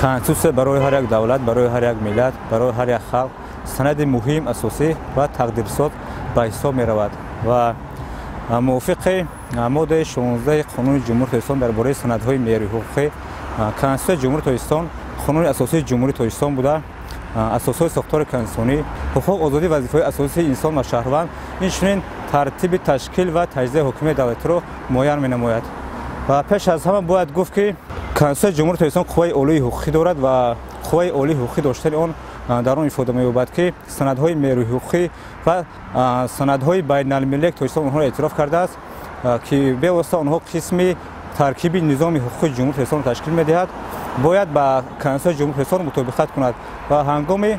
Конститутсия барои ҳар як давлат, барои ҳар як миллат, барои ҳар як халқ санади муҳим, асосӣ ва тақдирсоз ба ҳисоб меравад ва мувофиқи моддаи 16 Қонуни Ҷумҳурии Тоҷикистон дар бораи санадҳои меъёрии ҳуқуқӣ, Конститутсияи Ҷумҳурии Тоҷикистон қонуни асосии Ҷумҳурии Тоҷикистон буда, асосҳои сохтори конститутсионӣ, ҳуқуқ, озодӣ, вазифаҳои асосии инсон ва шаҳрванд, инчунин тартиби ташкил ва таҷзияи ҳокимияти давлатиро муайян менамояд. Ва пеш аз ҳама бояд гуфт, ки Конститутсияи Ҷумҳурии Тоҷикистон қувваи олии ҳуқуқӣ дорад ва қувваи олии ҳуқуқӣ доштани он дар он ифода меёбад, ки санадҳои меъёрии ҳуқуқӣ ва санадҳои байналмилалие, ки Тоҷикистон онҳоро эътироф кардааст, ки бевосита онҳо қисми таркиби низоми ҳуқуқии Ҷумҳурии Тоҷикистонро ташкил медиҳад, бояд ба Конститутсияи Ҷумҳурии Тоҷикистон мутобиқат кунад ва ҳангоми